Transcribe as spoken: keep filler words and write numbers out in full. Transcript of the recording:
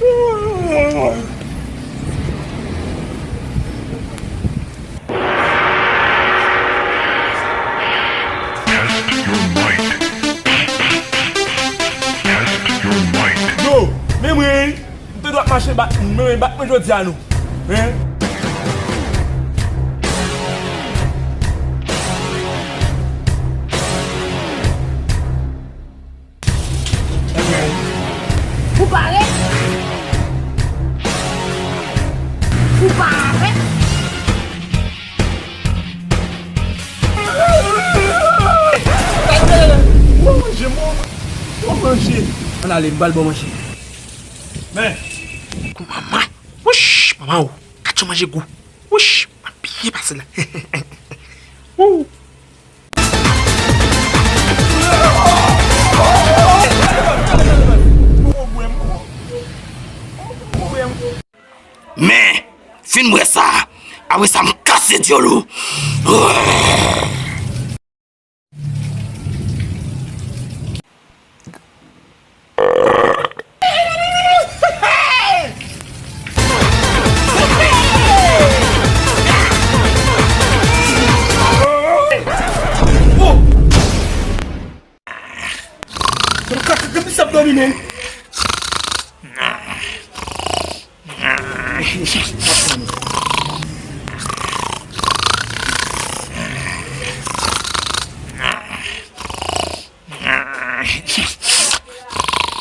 Test your might. Test your might. Yo, men mwen, m te dwe ap mache bat, men mwen bat mwen jodi a non. Hein? Ou pare? Ou pare? Mwen manje, mwen, mwen manje. Ann ale, m ba l bon manje. Men. Kou manman. Wouch, manman o. Gad yon manje gou. Wouch, m ap byen pase la. Wou. Men, fin m wè sa. Apre sa, m kase dyòl ou. Gade sa ap dòmi, men.